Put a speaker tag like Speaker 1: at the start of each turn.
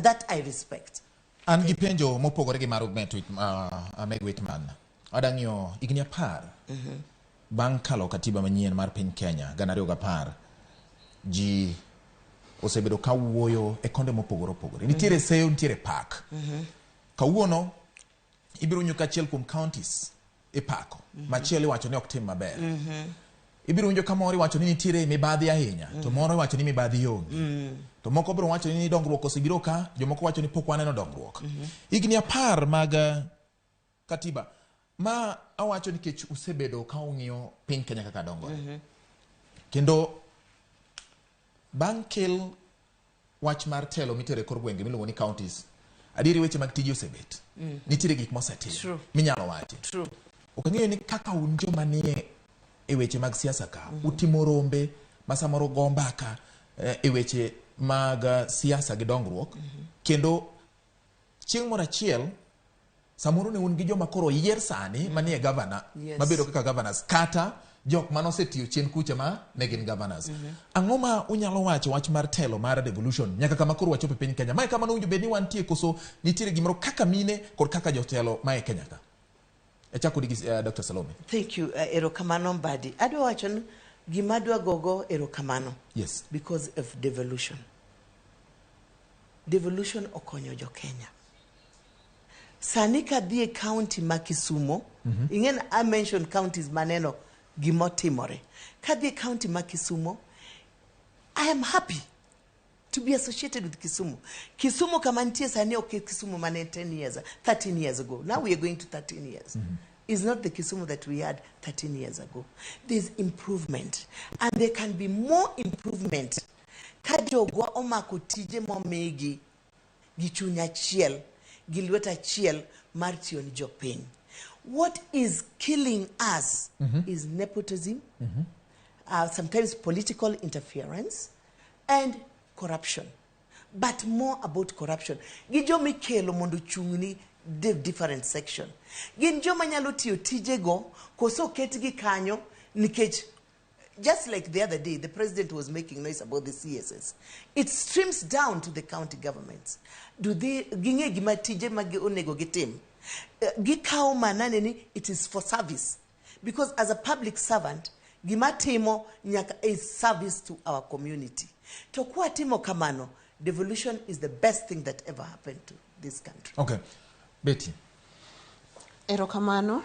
Speaker 1: That I respect.
Speaker 2: An gi penjo mopogore gi mar Meg Whitman. Adwa ng'iyo higni 10 bang' kalo katiba manyien mar piny Kenya 2010, ji osebedo ka wuoyo e konde mopogore opogore. Nitiere seyo, nitiere pak. Kawuono ibiro winjo ka achiel kuom counties ipako, machielo iwacho ni ok tim maber. Ibiro winjo ka moro iwacho ni nitiere mibadhi ahinya, to moro iwacho ni mibadhi onge. To moko biro wacho ni dongruok osebiro ka, jomoko wacho ni pok waneno dongruok. Higni 10 mag katiba ma awacho nikech usebedo ka ung'iyo piny Kenya kaka dongore. Kendo bang' kel wach mar telo mitero e kor gwenge miluongo ni counties, adieri weche mag tije osebet. Nitiere gik mosetim minyalo wachi.
Speaker 3: True.
Speaker 2: Ok ang'eyo ni kaka un joma nie e weche mag siasa ka, utimo rombe ma samoro go mbaka e weche mag siasa gi dongruok, kendo chieng' moro achiel samoro ne un gi joma koro oyier sani manie gavana mabedo kaka governors kata jok manosetiyo chien kucha ma ne gin governors. Ang'o ma unyalo wacho wach mar telo mar devolution nyaka kama koro wachopo e piny Kenya? Mae kama nowinjo bed ni wantie koso nitiere gimoro kaka mine kod kaka jotelo ma e Kenya ka? Achako kodi gi Dr. Salome.
Speaker 1: Thank you. Erokamano Mbadi. Adwa wacho ni gima adwa gogo erokamano. Because of devolution. Devolution okonyo jo Kenya. Sani kadhi e county ma Kisumo, ing'e I mention counties maneno gimotimore. Kadhi e county ma Kisumo, I am happy to be associated with Kisumu. Kisumu kama nitie sani ok Kisumu mane 10 years, 13 years ago. Now we are going to 13 years. Is not the Kisumu that we had 13 years ago. There's improvement. And there can be more improvement. Ka jogwa omako tije momigi gi chuny achiel, gi lwet achiel mar tiyo ni jopiny. What is killing us is nepotism, sometimes political interference, and corruption. But more about corruption. Gi joma ikelo mondo ochung'ni the different section. Gin joma nyalo tiyo tijego koso oketgi kanyo nikech, just like the other day, the president was making noise about the CSS. It streams down to the county governments. Do they ging'e gima tije ma onego gitim? Gikawo manane ni it is for service. Because as a public servant, gima timo nyaka is service to our community. To kwa timo kamano, devolution is the best thing that ever happened to this country.
Speaker 2: Okay. Betty.
Speaker 3: Erokamano.